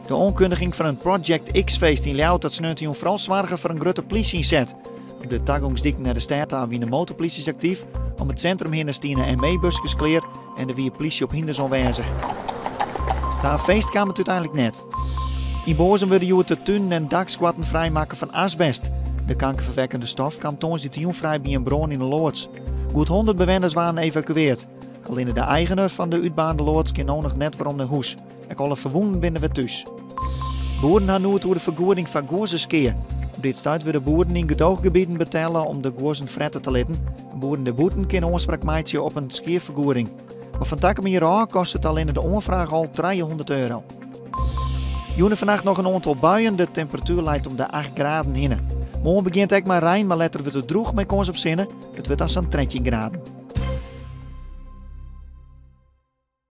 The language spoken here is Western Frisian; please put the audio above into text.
De oankundiging fan in Project X-feest yn Ljouwert hat sneontejûn fral soarge foar in grutte plysje-ynset. Op de tagongsdyk nei de stêd ta wiene motorplysjes aktyf. Om it sintrum hinne stiene ME-buskes klear en der wie plysje op hynders oanwêzich. Ta in feest kaam it úteinlik net. Yn Boazum wurde hjoed de tunen en dakskoatten frijmakke fan asbest. De kankerferwekkende stof kaam tongersdeitejûn frij by in brân yn de loads. Goed 100 bewenners waarden evakueard. Allinne de eigener fan de útbaarnde loads kin no noch net werom nei hûs. Ek alle ferwûnen binne wer thús. Boeren ha noed oer de fergoeding foar guozzeskea. Op dit stuit wurde boeren yn gedoochgebieten betelle om de guozzen frette te litten. Boeren dêrbûten kinne oanspraak meitsje op in skeafergoeding. Mar fan takom jier ôf kostet allinne de oanfraach al 300 euro. Jûn en fannacht noch in oantal buien. De temperatuer leit om de 8 graden hinne. Moarn begjint ek mei rein, mar letter wurdt it drûch mei kâns op sinne. It wurdt dan sa'n 13 graden.